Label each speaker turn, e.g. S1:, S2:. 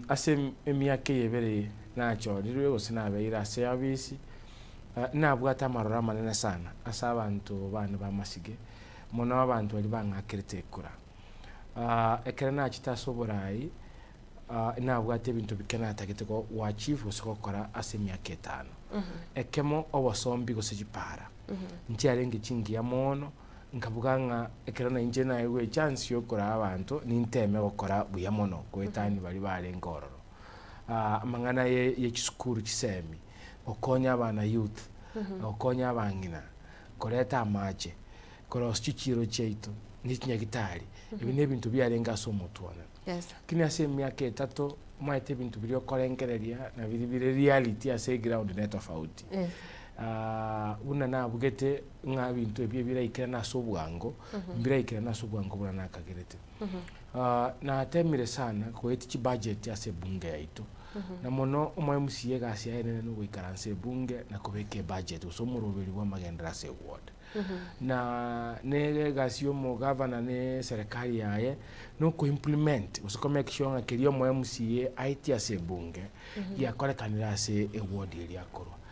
S1: Ase emiaka eye ebere nachorirwe gose nabeire ase eofisi, nabwate amaroro amanene sana ase abanto bane ba Masige, mono abanto baria bang'akerete ekura. Ekero nachete ase oborai, nabwate ebinto bike natagete go achieve gose gokora ase emiaka etano. Ekemo, obosombi gose chipara, nchiarenge chingiya mono, Nkabuga ng'a ekero nainche naegwe echance yokoraa abanto, ninteme gokora buya mono goetania baria barenge ororo. Amang'ana ye chisukuru chisemi, gokonya abana youth, gokonya abang'ina, koreta amache, korosia chichiiro chiaito, ne chinyagitari, ebi ne ebinto biarenge ase omotwe one. Lakini ase emiaka etato, omanyete ebinto biria okorengereria na biria bire reality ase eground ne tofauti. Buna nabugete ng'a ebinto ebi ebiraikerane ase obwango, mbiraikerane ase obwango buna nakagerete. Natemire sana goetia chibudget ase ebunge yaito, na mono omo MCA egasi yaye enene nogoikaransa ebunge na kobeka ebudget gose omoroberi bw'amagenderero ase eward. Na nere egasi ya omogavana na eserekari yaye, na okoimplement gose ko make sure ng'a keria omo MCA aetie ase ebunge, giakorekanire ase eward eria akorwa.